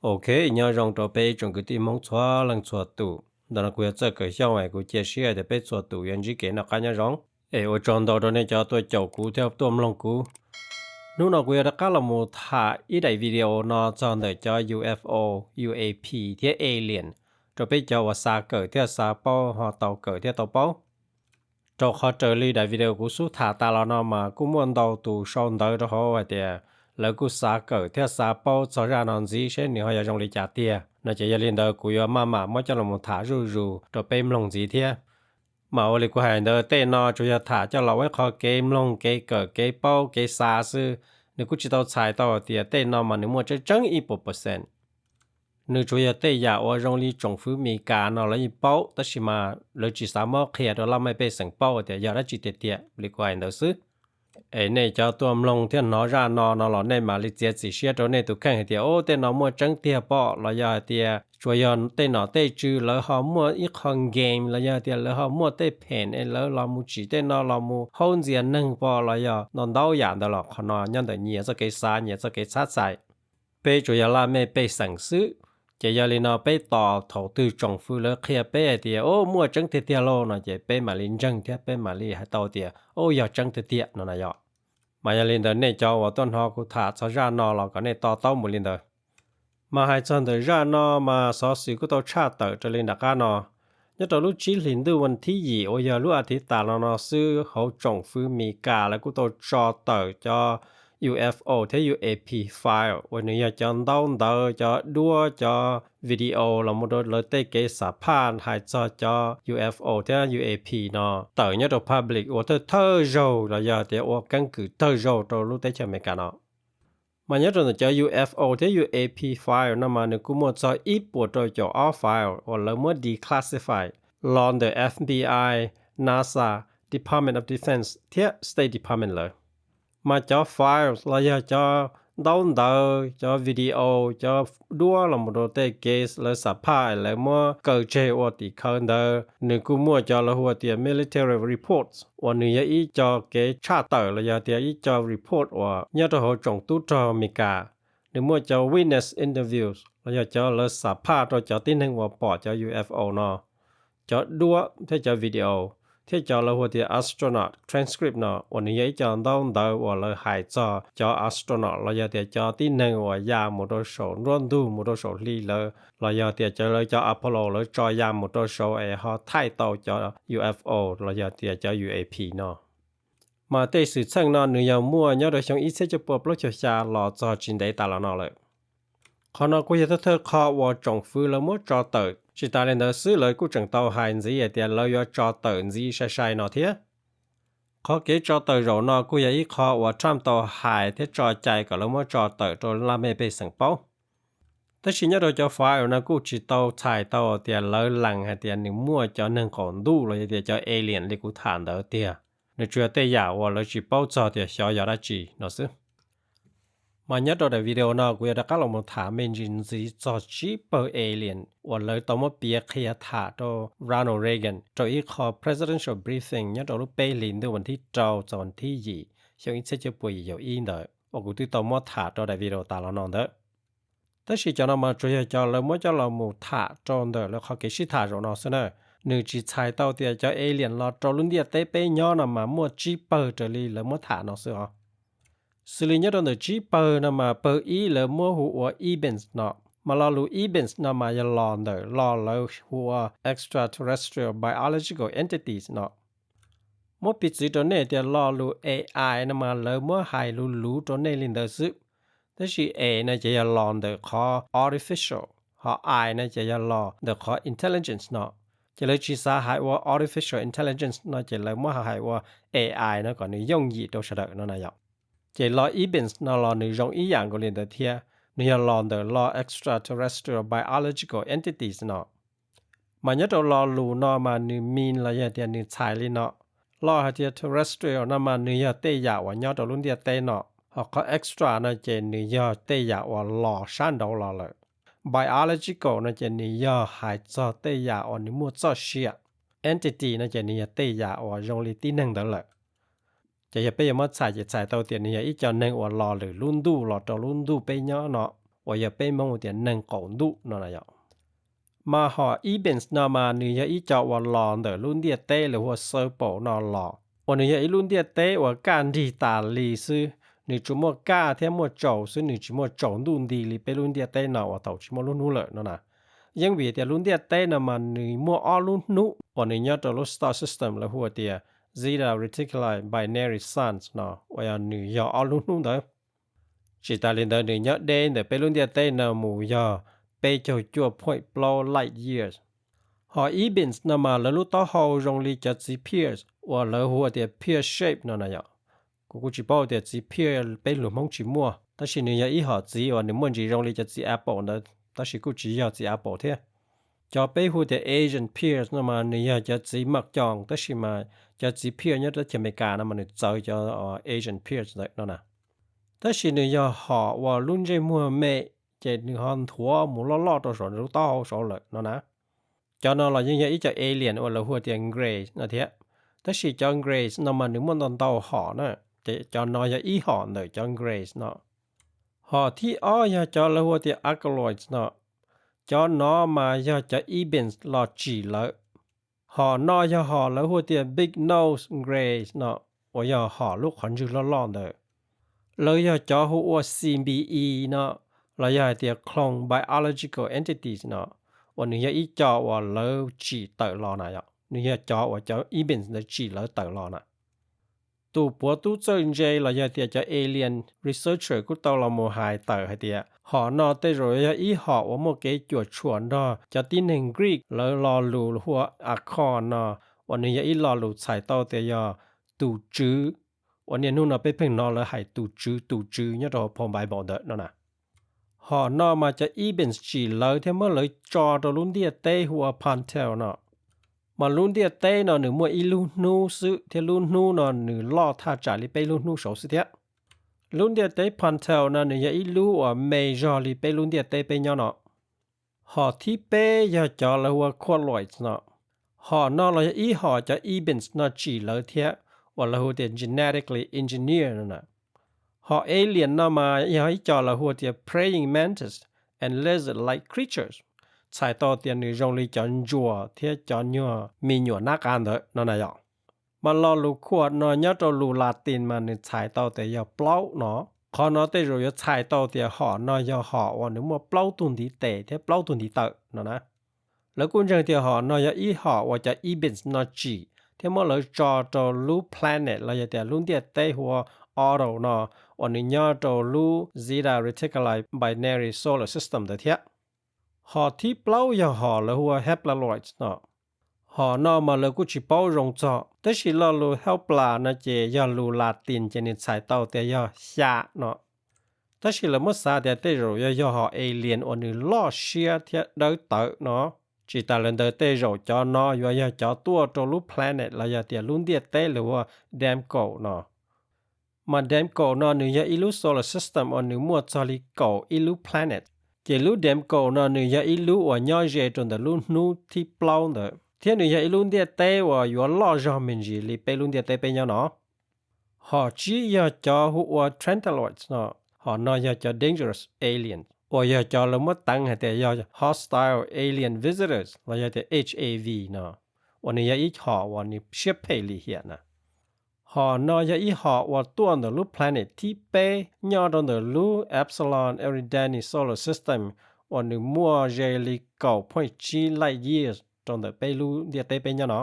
Ok, nyob zoo rau peb tsoom kwv tij Hmoob txhua leej txhua tus. Ntawm no kuv yog Txawj Kawm Xyooj es kuv cia siab tias peb txhua tus yuav ntsib kev noj qab nyob zoo. Es ua tsaug ntau rau nej cov tuaj caum kuv thiab tuaj mloog kuv. Hnub no kuv yuav rov qab los mus tham ib daim video no txog ntawm cov U F O, U A P thiab alien rau peb cov uas xav kawm thiab xav paub ho tau kawm thiab tau paub. Rau qhov raws li daim video kuv xub tham tas los no mas kuj muaj ntau tus sau ntawv rau hauv hais tias lawv kuj xav kawm thiab xav paub txog zaj no ntxiv seb nws ho yuav zoo li cas tiag no ces yog li ntawd kuv yuav maj mam muab coj los mus tham zuj zus rau peb mloog ntxiv thiab. Mas ua li kuv hais ntawd tej no tsuas yog tham coj los ua ib qho kev mloog kev kawm kev paub kev xav xwb. Nws kuj tsis tau txhais tau tias tej no mas nws muaj tseeb tseeb ib puas percent. Nws tsuas yog tej yam uas zoo li tsoom fwv Mes Kas no lawv yeej paub tab sis mas lawv tsis xav muab qhia rau laj mej pej xeem paub tias yog dab tsi tiag tiag li kuv hais ntawd xwb. Es nej cov tuaj mloog thiab hnov zaj no no los nej mam li txiav txim siab rau nej tus kheej hais tias, o, tej no muaj tseeb tiag pom los yog hais tias tsuas yog tej nom tej tswv lawv ho muaj ib qho game los yog hais tias lawv ho muaj tej pheem es lawv los mus tsim tej no los mus haub ntxias neeg pom los yog ntau ntau yam ntawd los qhov no nyob ntawm nyias txoj kev xav nyias txoj kev txhab txhais. Peb tsuas yog laj mej pej xeem xwb. Ces yog li no peb tos thaum twg tsoom fwv lawv qhia peb hais tias, o, muaj tseeb tiag tiag lauj no ces peb mam li ntseeg thiab peb mam li hais tau tias, o, yog tseeb tiag tiag no na yom. Mas yog li ntawd nej cov uas tuaj hnov kuv tham txog zaj no los kom nej to taub mus li ntawd. Mas hais txog ntawm zaj no mas xov xwm kuj tau tshaj tawm raws li nram qab no. Nyob rau lub tsib hlis ntuj vas thib yim uas yog lub as thiv tas los no xwb hauv tsoom fwv Mes Kas lawv kuj tau tso tawm cov U F O thiab U A P file uas nws yog cov ntaub ntawv cov duab cov video los mus rau lawv tej kev xam phaj hais txog cov U F O thiab U A P no tawm nyob rau public ua thawj thawj zaug los yog tias ua keeb kwm thawj zaug rau lub teb chaws Amelikas no. Mas nyob rau ntawm cov U F O thiab U A P file no mas nws kuj muaj txog ib puas rau caum ob file uas lawv muab declassify los ntawm F B I, NASA, Department of Defense thiab State Department lawv. Mas cov file los yog cov ntaub ntawv cov video cov duab los mus rau tej kev lawv xam phaj lawv muab kaw tseg ua tim khawv ntawd nws kuj muaj cov lawv hu tias military reports uas nws yog ib co kev tshaj tawm los yog tias ib co report uas nyob rau hauv tsoom tub rog Amelikas. Nws muaj cov witness interviews los yog cov lawv xam phaj rau cov tib neeg uas pom cov U F O no, cov duab thiab cov video, thiab cov lawv hu tias astronaut transcript no uas nws yog ib co ntaub ntawv uas lawv hais txog cov astronaut los yog tias cov tib neeg uas ya mus rau saum nruab ntug mus rau saum hli lawv los yog tias cov lawv cov Apollo lawv tso ya mus rau saud es ho thaij tau cov U F O los yog tias cov U A P no. Mas tej xwm txheej no nws yog muaj nyob rau xyoo ib txhiab cuaj pua plaub caug xya los txog tsis ntev tas los no lawm. Qhov no kuj yog thawj thawj qho uas tsoom fwv lawv muab tso tawm, tsis tas li ntawd xwb lawv kuj tseem tau hais ntxiv hais tias lawv yuav tso tawm ntxiv sai sai no thiab. Qhov kev tso tawm zaum no kuj yog ib qho uas Trump tau hais thiab tso cai kom lawv muab tso tawm rau laj mej pej xeem paub. Tab sis nyob rau cov file no kuj tsis tau txhais tau tias lawv lees hais tias nws muaj cov neeg qaum ntuj los yog tias cov alien li kuv tham ntawd tiag. Nws tsuas yog tej yam uas lawv tsis paub txog tias xyov yog dab tsi no xwb. Mas nyob rau daim video no kuv yuav rov qab los mus tham me ntsis ntxiv txog tsib pawg alien uas lawv tau muab piav qhia tham rau Ronald Reagan rau ib qho presidential briefing nyob rau lub peb hlis ntuj vas thib rau txog vas thib yim xyoo ib txhiab cuaj pua yim caum ib ntawd uas kuv twb tau muab tham rau daim video tas los no ntawd. Tab sis cov no mas tsuas yog cov lawv muab coj los mus tham rau ntawm lawv qhov kev sib tham zaum no xwb na. Nws tsis txhais tau tias cov alien los rau lub ntiaj teb peb nyob no mas muaj tsib pawg raws li lawv muab tham no xwb os. Xws li nyob rau ntawm tsib pawg no mas pawg ib lawv muab hu ua Ebens no, mas lo lus Ebens no mas yog los ntawm lo lawv hu ua extraterrestrial biological entities no. Muab piv txwv rau nej tias lo lus A I no mas lawv muab hais luv luv rau nej li ntawd xwb. Tab sis A no ces yog los ntawm qhov artificial, ho I no ces yog los ntawm qhov intelligence no. Ces lawv tsis xav hais ua artificial intelligence no ces lawv muab hais ua A I no kom nws yooj yim rau sawv daws no na yom. Ces lo Ebens no los nws zoo ib yam nkaus li ntawd thiab, nws yog los ntawm lo extraterrestrial biological entities no. Mas nyob rau lo lus no mas nws mean los yog tias nws txhais li no. Lo hais tias terrestrial no mas nws yog tej yam uas nyob rau lub ntiaj teb no, ho qhov extra no ces nws yog tej yam uas los sab nraud los lawm. Biological no ces nws yog hais txog tej yam uas nws muaj txoj sia. Entity no ces nws yog tej yam uas zoo li tib neeg ntawd lawm. Ces yog peb yuav muab txhais ces txhais tau tias nws yog ib co neeg uas los lwm lub ntuj los rau lub ntuj peb nyob no. uas yog peb Hmoob hu tias neeg qaum ntuj no na yom. Mas hom Ebens no mas nws yog ib co uas los ntawm lub ntiaj teb lawv hu ua Xaus Paus no los, uas nws yog ib lub ntiaj teb uas kaj nrig tas li xwb, nws tsuas muaj kaj thiab muaj tsaus xwb, nws tsis muaj tsaus ntuj nti li peb lub ntiaj teb no uas thaum tsis muaj lub hnub lawm no na. Yeej vim tias lub ntiaj teb no mas nws muaj ob lub hnub uas nws nyob rau lub star system lawv hu tias Zeta Reticuli Binary Suns no, uas yog nws yog ob lub hnub ntawd. Tsis tas li ntawd nws nyob deb ntawm peb lub ntiaj teb no mus yog peb caug cuaj point plaub light years. Hom Ebens no mas lawv lub taub hau zoo li cov txiv Pierce uas lawv hu tias pear shape no na yom. Kuv kuj tsis paub tias txiv pear peb lus Hmoob tsis muaj, tab sis nws yog ib hom txiv uas nws muaj ntsis zoo li cov txiv apple ntawd, tab sis kuj tsis yog txiv apple thiab. Cov peb hu tias Asian pears no mas nws yog cov txiv maj coos, tab sis mas cov txiv pear nyob teb chaws Amelikas no mas nws txawv cov Asian pears ntawd no na. Tab sis nws yog hom uas lub ntsej muag me, ces nws ho nthuav mus loj loj rau saum nws lub taub hau saud lawm no na. Cov no los yeej yog ib co alien uas lawv hu tias grays no thiab. Tab sis cov grays no mas nws muaj ntau ntau hom na, ces cov no yog ib hom ntawm cov grays no. Hom thib ob yog cov lawv hu tias alkaloids no. Cov no mas yog cov Ebens los tsim lawv. Hom no yog hom lawv hu tias big nose grays no, uas yog hom lub qhov ntswg loj loj ntawd. Lawv yog cov hu ua C B E no, los yog hais tias clone biological entities no, uas nws yog ib co uas lawv tsim tawm los na yom, nws yog cov uas cov Ebens ntawd tsim lawv tawm los na. Tus puav tub txawj ntse los yog tias cov alien researcher kuj tau los mus hais tawm hais tias hom no tej zaum yog ib hom uas muaj kev cuam tshuam nrog cov tib neeg Greek lawv lo lus hu ua archon no, uas nws yog ib lo lus txhais tau tias yog tus tswv, uas niaj hnub no peb pheej hnov lawv hais tus tswv tus tswv nyob rau hauv phau Bible ntawd no na. Hom no mas cov Ebens tsim lawv thiab muab lawv tso rau lub ntiaj teb hu ua Pantel no. Mas lub ntiaj teb no nws muaj ib lub hnub xwb thiab lub hnub no nws loj thaj tsam li peb lub hnub saud xwb thiab. Lub ntiaj teb Pantel no nws yog ib lub uas me zog li peb lub ntiaj teb peb nyob no. Hom thib peb yog cov lawv hu ua colloids no. Hom no los yog ib hom cov Ebens no tsim lawv thiab, uas lawv hu tias genetically engineer no na. Hom alien no mas yog ib co lawv hu tias praying mantis and lizard-like creatures, txhais tau tias nws zoo li cov ntsuas thiab cov nyuag me nyuam nab qa ntawd no na yom. Mas lo lus quad no nyob rau lus Latin mas nws txhais tau tias yog plaub no. Qhov no tej zaum yuav txhais tau tias hom no yog hom uas nws muaj plaub tug ntiv tes thiab plaub tug ntiv taw no na. Lawv kuj ntseeg tias hom no yog ib hom uas cov Ebens no tsim thiab muab lawv tso rau lub planet los yog tias lub ntiaj teb hu ua Otto no, uas nws nyob rau lub Zeta Reticuli Binary Solar System ntawd thiab. Hom thib plaub yog hom lawv hu ua Heplaloids no. Hom no mas lawv kuj tsis paub zoo txog, tab sis lo lus Hepla no ces yog lus Latin ces nws txhais tau tias yog xya no. Tab sis lawv muab xav tias tej zaum yog yog hom alien uas nws loj siab thiab dawb tawv no. Tsis tas li ntawd tej zaum cov no yuav yog cov tuaj rau lub planet los yog tias lub ntiaj teb lawv hu ua Damco no. Mas Damco no nws yog ib lub solar system uas nws muaj txog li kaum ib lub planet. Ces lub Damco no nws yog ib lub uas nyob ze rau ntawm lub hnub thib plaub ntawd, thiab nws yog ib lub ntiaj teb uas yuav loj zog me ntsis li peb lub ntiaj teb peb nyob no. Hom tsib yog cov hu ua Trantiloids no. Hom no yog cov dangerous aliens, uas yog cov lawv muab teev hais tias yog hostile alien visitors los yog tias H A V no, uas nws yog ib hom uas nws siab phem lim hiam na. Hom no yog ib hom uas tuaj ntawm lub planet thib peb nyob rau ntawm lub Epsilon Eridani solar system, uas nws muaj ze li kaum point tsib light years rau ntawm peb lub ntiaj teb peb nyob no.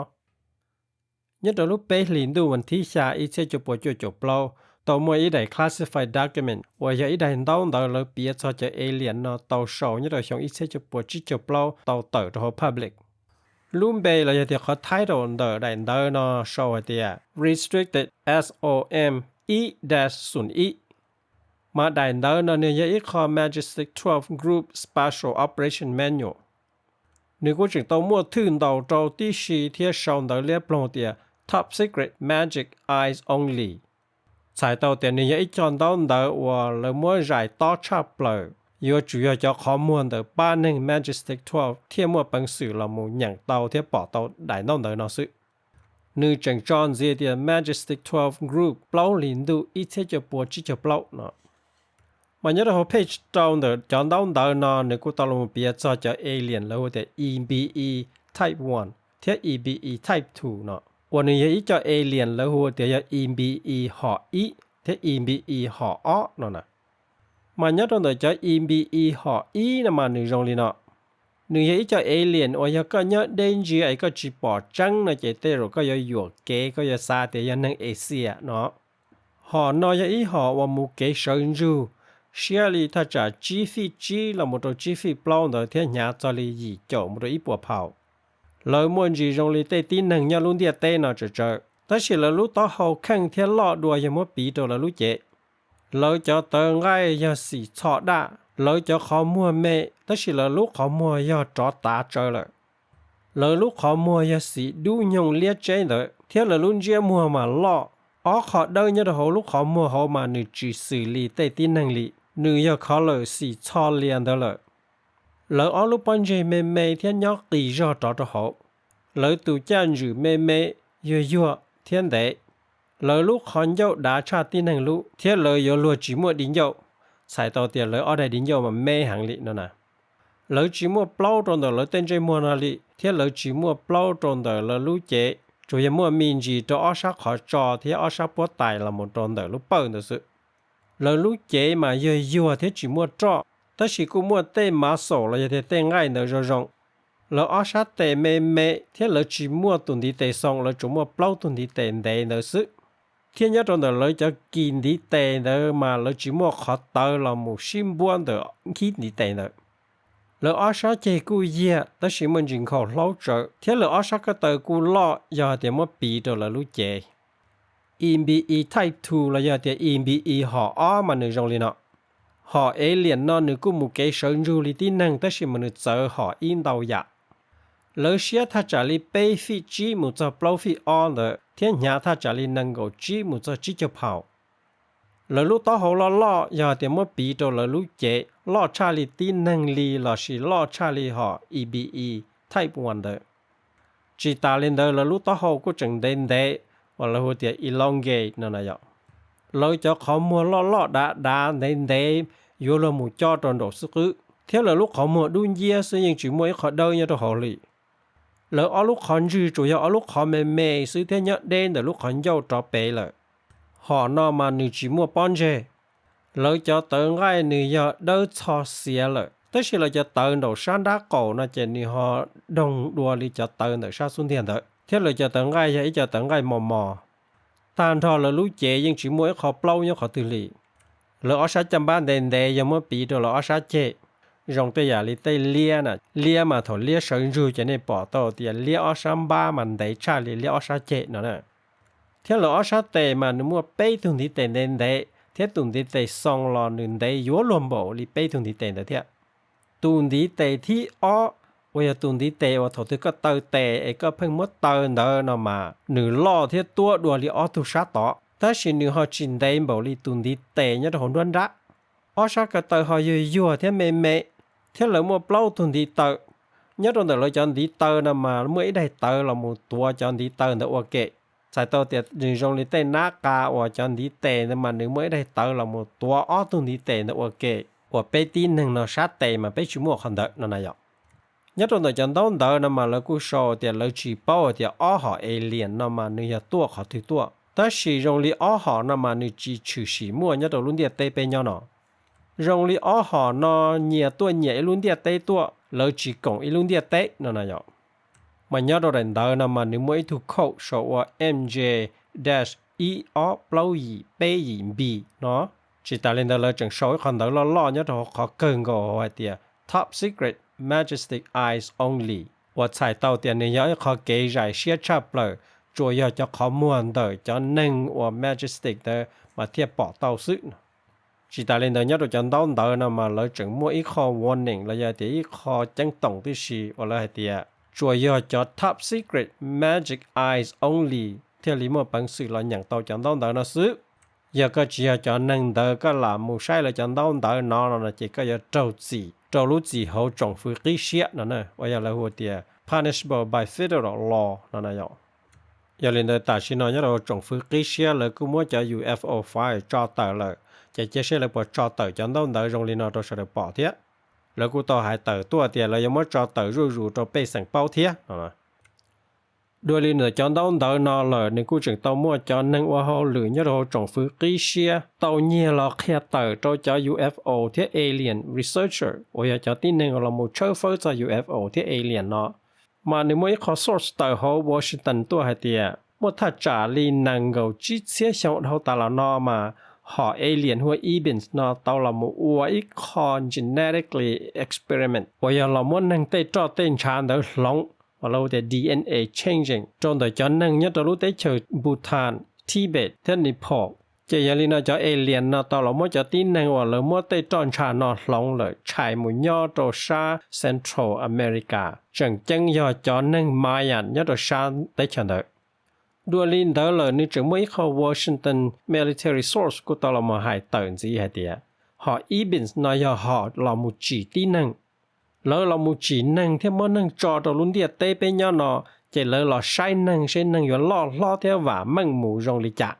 Nyob rau lub peb hlis ntuj vas thib xya ib txhiab cuaj puas cuaj caum plaub, tau muaj ib daim classified document uas yog ib daim ntaub ntawv lawv piav txog cov alien no tau sau nyob rau xyoo ib txhiab cuaj puas tsib caug plaub tau tawm rau hauv public. Lub npe los yog tias qhov title ntawm daim ntawv no sau hais tias Restricted S O M ib dash xoom ib. Mas daim ntawv no nws yog ib qho Majestic Twelve Group Special Operation Manual. Nws kuj tseem tau muaj thwj ntaus rau tib si thiab sau ntawv liab ploog tias Top Secret Magic Eyes Only. Txhais tau tias nws yog ib co ntaub ntawv uas lawv muab zais tob tshaj plaws, yuav tsum yog cov qhov muag ntawm pab neeg Majestic Twelve thiaj muaj peev xwm los mus nyeem tau thiab pom tau daim ntaub ntawv no xwb. Nws tseem tso ntxiv tias Majestic Twelve Group plaub hlis ntuj ib txhiab cuaj puas tsib caug plaub no. Mas nyob rau hauv page rau ntawm cov ntaub ntawv no nws kuj tau los piav txog cov alien lawv hu tias E B E Type One thiab E B E Type Two no, uas nws yog ib co alien lawv hu tias yog E B E hom ib thiab E B E hom ob no na. Mas nyob rau ntawm cov E B E hom ib no mas nws zoo li no. Nws yog ib co alien uas yog koj nyob deb ntsia es koj tsis pom tseeb no ces tej zaum koj yuav yuam kev, koj yuav xav tias yog neeg Asia no. Hom no yog ib hom uas mus kev sawv ntsug, siab li thaj tsam tsib feet tsib los mus rau tsib feet plaub ntawd thiab hnyav txog li yim caum mus rau ib puas phaus. Lawv muaj ntsis zoo li tej tib neeg nyob lub ntiaj teb no tsawv tsawv, tab sis lawv lub taub hau kheej thiab loj dua yog muab piv rau lawv lub cev. Lawv cov tawv nqaij yog xim txho daj, lawv cov qhov muag me, tab sis lawv lub qhov muag yog rov tav tsawv lawm. Lawv lub qhov muag yog xim dub nyoog liab tseb ntawd, thiab lawv lub ntsiab muag mas loj. Ob qho dawb nyob rau hauv lub qhov muag hauv mas nws tsis xws li tej tib neeg li, nws yog color xim txho lias ntawd lawm. Lawv ob lub pob ntseg me me thiab nyob qis zog rov rau hauv. Lawv tus caj ntswm me me, yuag yuag thiab ntev. Lawv lub qhov ncauj dav tshaj tib neeg lub thiab lawv yuav luag tsis muaj di ncauj, txhais tau tias lawv ob daim di ncauj mas me heev li no na. Lawv tsis muaj plaub rau ntawm lawv tej ntsej muag no li, thiab lawv tsis muaj plaub rau ntawm lawv lub cev, tsuas yog muaj me ntsis rau ob sab qhov tso thiab ob sab puab tais los mus rau ntawm lub pawj ntawd xwb. Lawv lub cev mas yuag yuag thiab tsis muaj roj, tab sis kuj muaj tej mav xaum los yog tias tej nqaij ntawd zoo zoo. Lawv ob sab tes me me thiab lawv tsis muaj tus ntiv tes xoo, lawv tsuas muaj plaub tug ntiv tes ntev ntawd xwb. Thiab nyob rau ntawm lawv cov kis ntiv tes ntawd mas lawv tsis muaj qhov tawv los mus sib npuab ntawm nkhib ntiv tes ntawd. Lawv ob sab ceg kuj yiag tab sis muaj ntsis nkhaus hlaub tsawv, thiab lawv ob sab ko taw kuj loj yog hais tias muab piv rau lawv lub cev. E B E Type Two los yog tias E B E hom ob mas nws zoo li no. Hom alien no nws kuj mus kev sawv ntsug li tib neeg tab sis mas nws txawv hom ib ntau yam. Lawv siab thaj tsam li peb feet tsib mus txog plaub feet ob ntawd thiab hnyav thaj tsam li nees nkaum tsib mus txog tsib caug phaus. Lawv lub taub hau loj loj yog hais tias muab piv rau lawv lub cev loj tshaj li tib neeg li lossis loj tshaj li hom E B E Type One ntawd. Tsis tas li ntawd lawv lub taub hau kuj tseem ntev ntev, uas lawv hu tias elongate no na yom. Lawv cov qhov muag loj loj dav dav ntev ntev yuav luag mus cob rau nraum xwb qwb, thiab lawv lub qhov muag dub nciab xwb yeej tsis muaj ib qho dawb nyob rau hauv li. Lawv ob lub qhov ntswg tsuas yog ob lub qhov me me xwb thiab nyob deb ntawm lub qhov ncauj rov pem lawm. Hom no mas nws tsis muaj pob ntseg. Lawv cov tawv nqaij nws yog dawb txho xiav lawm, tab sis lawv cov tawv nraum sab nrab qaum no ces nws ho doog dua li cov tawv ntawm sab xub ntiag ntawd, thiab lawv cov tawv nqaij yog ib co tawv nqaij mos mos. Tag nrho lawv lub cev yeej tsis muaj ib qho plaub nyob qhov twg li. Lawv ob sab caj npab ntev ntev yog muab piv rau lawv ob sab ceg, zoo tej yam li tej liab na. Liab mas thaum liab sawv ntsug ces nej pom tau tias liab ob sab npab mas ntev tshaj li liab ob sab ceg no na. Thiab lawv ob sab tes mas nws muaj peb tug ntiv tes ntev ntev, thiab tus ntiv tes xoo los nws ntev yuav luag npaum li peb tug ntiv tes ntawd thiab. Tus ntiv tes thib ob, uas yog tus ntiv tes uas thaum twg koj taw tes es koj pheej muab taw ntawd no mas nws loj thiab tuab dua li ob tug sab tod, tab sis nws ho tsis ntev npaum li tus ntiv tes nyob rau hauv nruab nrab. Ob sab ko taw ho yuag yuag thiab me me, thiab lawv muaj plaub tug ntiv taw. Nyob rau ntawm lawv cov ntiv taw no mas muaj ib daim tawv los mus tuav cov ntiv taw ntawd ua ke. Txhais tau tias nws zoo li tej nab qa uas cov ntiv tes ntawd mas nws muaj ib daim tawv los mus tuav ob tug ntiv tes ntawd ua ke, uas peb tib neeg no sab tes mas peb tsis muaj qhov ntawd no na yom. Nyob rau ntawm cov ntaub ntawv no mas lawv kuj sau tias lawv tsis paub hais tias ob hom alien no mas nws yog tuaj qhov twg tuaj, tab sis zoo li ob hom no mas nws tsis tshwm sim muaj nyob rau lub ntiaj teb peb nyob no. Zoo li ob hom no nyias tuaj nyias ib lub ntiaj teb tuaj, lawv tsis koom ib lub ntiaj teb no na yom. Mas nyob rau daim ntawv no mas nws muaj ib tug code sau ua M J dash ib ob plaub yim peb yim B no. Tsis tas li ntawd lawv tseem sau ib qho ntawv loj loj nyob rau qhov kawg nkaus hais tias Top Secret, Majestic Eyes Only, uas txhais tau tias nws yog ib qho kev zais siab tshaj plaws, tsuas yog cov qhov muag ntawm cov neeg uas Majestic ntawd mas thiaj pom tau xwb no. Tsis tas li ntawd nyob rau cov ntaub ntawv no mas lawv tseem muaj ib qho warning los yog tias ib qho ceeb toom tib si uas lawv hais tias tsuas yog cov Top Secret, Magic Eyes Only thiaj li muaj peev xwm los nyeem tau cov ntaub ntawv no xwb. Yog koj tsis yog cov neeg ntawd koj lam mus saib lawv cov ntaub ntawv no no ces koj yuav raug txim rau lub txim hauv tsoom fwv qib siab no na, uas yog lawv hu tias punishable by federal law no na yom. Yog li ntawd tam sim no nyob rau tsoom fwv qib siab lawv kuj muab cov U F O file tso tawm lawm, Ces cia seb lawv puas tso tawm cov ntaub ntawv zoo li no rau sawv daws pom thiab. Lawv kuj tau hais tawm tuaj tias lawv yuav muab tso tawm zuj zus rau pej xeem paub thiab no. Dua li ntawm cov ntaub ntawv no lawm, nws kuj tseem tau muaj cov neeg ua hauj lwm nyob rau hauv tsoom fwv qib siab tau nyiag los qhia tawm rau cov U F O thiab alien researcher uas yog cov tib neeg los mus tshawb fawb txog U F O thiab alien no. Mas nws muaj ib qho source tawm hauv Washington tuaj hais tias muaj thaj tsam li nees nkaum tsib txhiab xyoo dhau tas los no mas hom alien hu ua Ebens no tau los mus ua ib qho genetically experiment uas yog los muab neeg tej roj tej ntsha ntawd hloov, uas lawv hu tias D N A changing, rau ntawm cov neeg nyob rau lub teb chaws Bhutan, Tibet thiab Nepal. Ces yog li no cov alien no tau los muab cov tib neeg uas lawv muab tej roj ntsha no hloov lawm tshais mus nyob rau sab Central America, tseem ceeb yog cov neeg Mayan nyob rau sab teb chaws ntawd. Dua li ntawd lawm nws tseem muaj ib qho Washington military source kuj tau los mus hais tawm ntxiv hais tias hom Ebens no yog hom los mus tsim tib neeg. Lawv los mus tsim neeg thiab muab neeg tso rau lub ntiaj teb peb nyob no, ces lawv los saib neeg seb neeg yuav loj hlob thiab vam meej mus zoo li cas.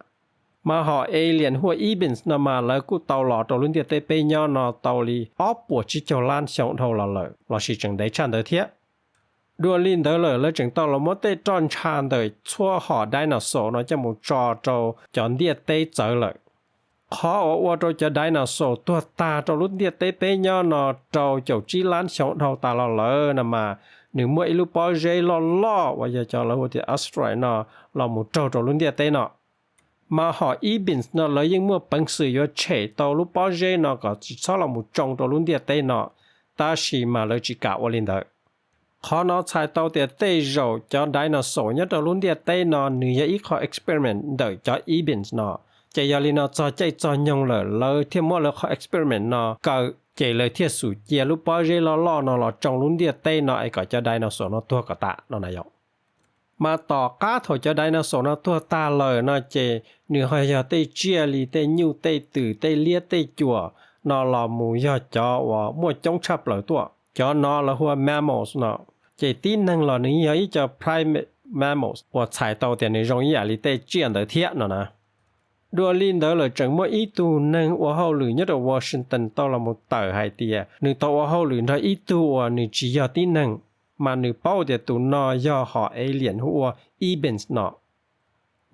Mas hom alien hu ua Ebens no mas lawv kuj tau los rau lub ntiaj teb peb nyob no tau li ob puas tsib caug lab xyoo dhau los lawm lossis tseem ntev tshaj ntawd thiab. Dua li ntawd lawm lawv tseem tau los muab tej roj ntsha ntawm txhua hom dinosaur no coj mus tso rau cov ntiaj teb txawv lawm. Qhov uas ua rau cov dinosaur tuag tag rau lub ntiaj teb peb nyob no rau caum tsib lab xyoo dhau tas los lawm no mas nws muaj ib lub pob zeb loj loj uas yog cov lawv hu tias asteroid no los mus raug rau lub ntiaj teb no. Mas hom Ebens no lawv yeej muaj peev xwm yuav tshem tau lub pob zeb no kom tsis txhob los mus tsoo rau lub ntiaj teb no, tab sis mas lawv tsis kam ua li ntawd. Qhov no txhais tau tias tej zaum cov dinosaur nyob rau lub ntiaj teb no nws yog ib qho experiment ntawm cov Ebens no. Ces yog li no txog caij txog nyoog lawm lawv thiaj muab lawv qhov experiment no kaw, ces lawv thiaj xum cia lub pob zeb loj loj no los tsoo lub ntiaj teb no es kom cov dinosaur no tuag kom tas no na yom. Mas tom qab thaum cov dinosaur no tuag tag lawm no ces nws ho yog tej tsiaj li tej nyuj tej twm tej liab tej cuam no los mus yog cov uas muaj coob tshaj plaws tuaj. Cov no lawv hu ua mammals no, ces tib neeg los nws yog ib co primate mammals uas txhais tau tias nws zoo ib yam li tej tsiaj ntawd thiab no na. Dua li ntawd lawm tseem muaj ib tug neeg ua hauj lwm nyob rau Washington tau los mus tawm hais tias nws tau ua hauj lwm nrog ib tug uas nws tsis yog tib neeg, mas nws paub tias tus no yog hom alien hu ua Ebens no.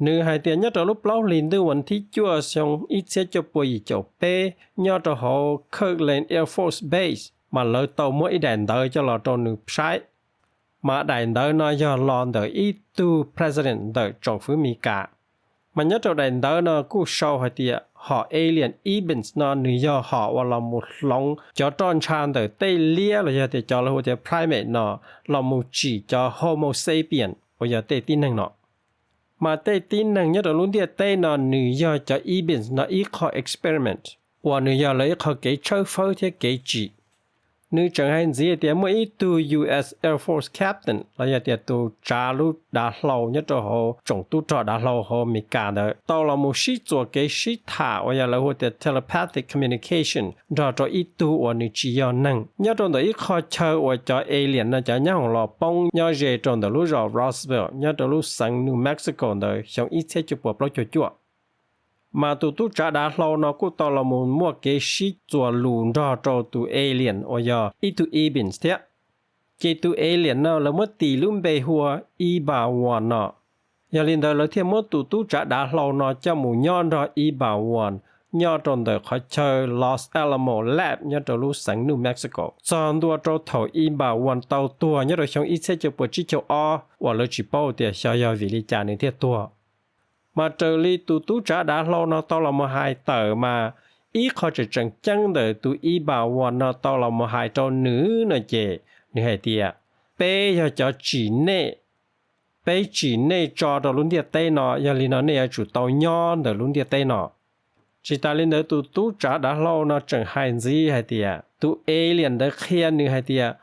Nws hais tias nyob rau lub plaub hlis ntuj vas thib cuaj xyoo ib txhiab cuaj pua yim caum peb nyob rau hauv Kirtland Air Force Base mas lawv tau muab ib daim ntawv coj los rau nws saib. Mas daim ntawv no yog los ntawm ib tug president ntawm tsoom fwv Mes Kas. Mas nyob rau daim ntawv no kuj sau hais tias hom alien Ebens no nws yog hom uas los mus hloov cov roj ntsha ntawm tej liab los yog tias cov lawv hu tias primate no los mus tsim cov Homo sapien uas yog tej tib neeg no. Mas tej tib neeg nyob rau lub ntiaj teb no nws yog cov Ebens no ib qho experiment uas nws yog lawv ib qho kev tshawb fawb thiab kev tsim. Nws tseem hais ntxiv tias muaj ib tug U S Air Force captain los yog tias tus tsav lub dav hlau nyob rau hauv tsoom tub rog dav hlau hauv Mes Kas ntawd tau los mus sib txuas kev sib tham uas yog lawv hu tias telepathic communication nrog rau ib tug uas nws tsis yog neeg nyob rau ntawm ib qho chaw uas cov alien no cov nyab hoom los poob nyob ze rau ntawm lub zos Roswell nyob rau lub xeev New Mexico ntawd xyoo ib txhiab cuaj pua plaub caug cuaj. Mas tus tub tsav dav hlau no kuj tau los mus muaj kev sib txuas lus nrog rau tus alien uas yog ib tug Ebens thiab. Ces tus alien no lawv muab tis lub npe hu ua Eva Won no. Yog li ntawd lawv thiaj muab tus tub tsav dav hlau no coj mus nyob nrog Eva Won nyob rau ntawm qhov chaw Los Alamos Lab nyob rau lub xeev New Mexico txog ntua rau thaum Eva Won tau tuag nyob rau xyoo ib txhiab cuaj pua tsib caug ob uas lawv tsis paub tias xyov yog vim li cas nws thiaj tuag. Mas raws li tus tub tsav dav hlau no tau los mus hais tawm mas ib qho tseem tseem ceeb ntawm tus Eva Won no tau los mus hais rau nws no ces nws hais tias, peb yog cov tsim nej, peb tsim nej tso rau lub ntiaj teb no, yog li no nej yuav tsum tau nyob ntawm lub ntiaj teb no. Tsis tas li ntawd tus tub tsav dav hlau no tseem hais ntxiv hais tias tus alien ntawd qhia nws hais tias,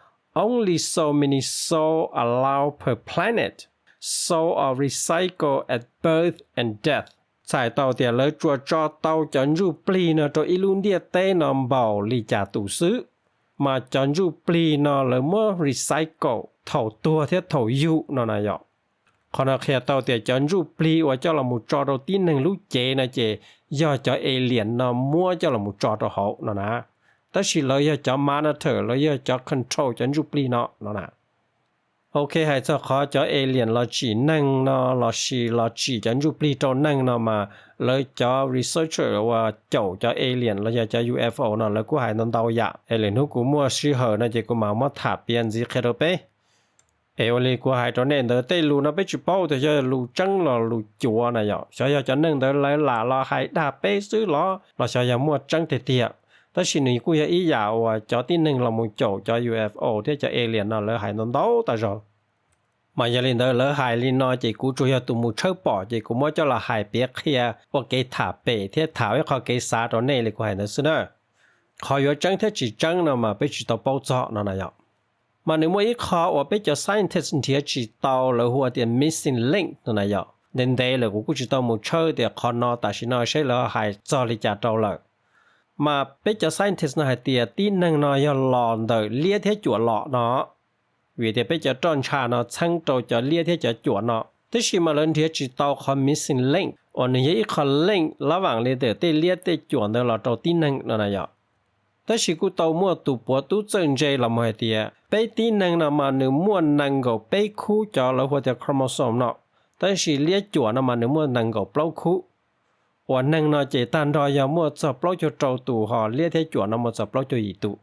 only so many souls allowed per planet, souls are recycled at birth and death. Txhais tau tias lawv tsuas tso tau cov ntsuj plig no rau ib lub ntiaj teb no npaum li cas tus xwb, mas cov ntsuj plig no lawv muab recycle thaum tuag thiab thaum yug no na yom. Qhov no qhia tau tias cov ntsuj plig uas coj los mus tso rau tib neeg lub cev no ces yog cov alien no muab coj los mus tso rau hauv no na. Tab sis lawv yog cov monitor, lawv yog cov control cov ntsuj plig no no na. Ok, hais txog qhov cov alien los tsim neeg no lossis los tsim cov ntsuj plig rau neeg no mas lawv cov researcher uas caum cov alien los yog cov U F O no lawv kuj hais ntau ntau yam. Es lwm hnub kuv muaj sij hawm no ces kuv mam muab tham piav ntxiv qhia rau peb. Es ua li kuv hais rau nej ntawd tej lus no peb tsis paub tias xyov yog lus tseeb los lus cuav na yom. Xyov yog cov neeg ntawd lawv lam los hais dag peb xwb los los xyov yog muaj tseeb tiag tiag. Tab sis nws kuj yog ib yam uas cov tib neeg los mus caum cov U F O thiab cov alien no lawv hais ntau ntau tas zog. Mas yog li ntawd lawv hais li no ces kuv tsuas yog tus mus tshawb pom ces kuv muab coj los hais piav qhia ua kev tham pem thiab tham ib qho kev xav rau nej li kuv hais ntawd xwb na. Qhov yuav tseeb thiab tsis tseeb no mas peb tsis tau paub txog no na yom. Mas nws muaj ib qho uas peb cov scientist nrhiav tsis tau, lawv hu ua tias missing link no na yom. Ntev ntev lawm kuv kuj tsis tau mus tshawb tias qhov no tam sim no seb lawv hais txog li cas rau lawm. Mas peb cov scientist no hais tias tib neeg no yog los ntawm liab thiab cuam los no, vim tias peb cov roj ntsha no txheeb rau cov liab thiab cov cuam no. Tab sis mas lawv nrhiav tsis tau qhov missing link uas nws yog ib qho link lab vam li ntawm tej liab tej cuam ntawd los rau tib neeg no na yom. Tab sis kuj tau muaj tus puav tub txawj ntse los mus hais tias peb tib neeg no mas nws muaj nees nkaum peb khub cov lawv hu tias chromosome no, tab sis liab cuam no mas nws muaj nees nkaum plaub khub. Uas neeg no ces tag nrho yog muaj txog plaub caug rau tus, ho liab thiab cuam no muaj txog plaub caug yim tus.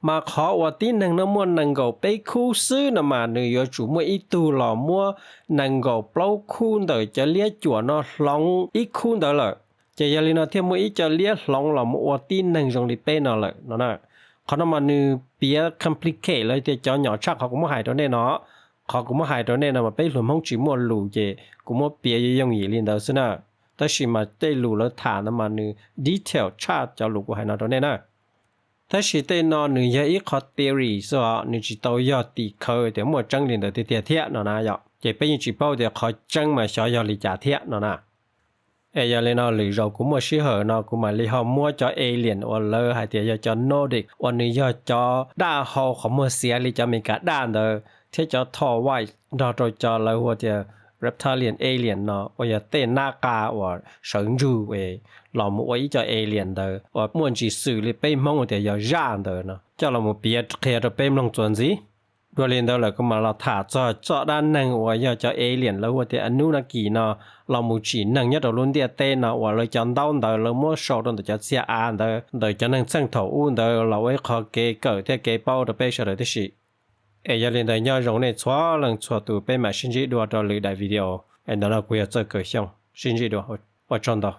Mas qhov uas tib neeg no muaj nees nkaum peb khub xwb no mas nws yuav tsum muaj ib tug los muab nees nkaum plaub khub ntawm cov liab cuam no hloov ib khub ntawd lawm, ces yog li no thiaj muaj ib co liab hloov los mus ua tib neeg zoo li peb no lawm no na. Qhov no mas nws piav complicate los tias cov nyom tshaj qhov kuv muab hais rau nej no. Qhov kuv muab hais rau nej no mas peb hluas Hmoob tsis muaj lus ces kuv muab piav yooj yooj yim li ntawd xwb na. Tab sis mas tej lus lawv tham no mas nws detail tshaj cov lus kuv hais no rau nej na. Tab sis tej no nws yog ib qho theory xwb os, nws tsis tau yog tim khawv tias muaj tseeb li ntawd tiag tiag thiab no na yom. Ces peb yeej tsis paub tias qhov tseeb mas xyov yog li cas thiab no na. Es yog li no lwm zaus kuv muaj sij hawm no kuv mam li ho muab cov alien uas lawv hais tias yog cov Nordic uas nws yog cov daj hau qhov muag xiav li cov Amelikas daj ntawd thiab cov tall white nrog rau cov lawv hu tias reptilian alien no uas yog tej nab qa uas sawv ntsug los mus ua ib co alien ntawd uas muaj ntsis xwm li peb Hmoob tias yog zaj ntawd no coj los mus piav qhia rau peb mloog txuas ntxiv. Dua li ntawd lawm kuv mam los tham txog txoj dab neeg uas yog cov alien lawv hu tias Anunnaki no los mus tsim neeg nyob rau lub ntiaj teb no uas lawv cov ntaub ntawv lawv muab sau rau ntawm cov txiag av ntawd ntawm cov neeg txheej thaum ub ntawd los ua ib qho kev kawm thiab kev paub rau peb sawv daws tib si. Es yog li ntawd nyob zoo nej txhua leej txhua tus, peb mam sib ntsib dua rau lwm daim video. Es ntawm no kuv yog Txawj Kaws Xyooj, sib ntsib dua, ua tsaug ntau.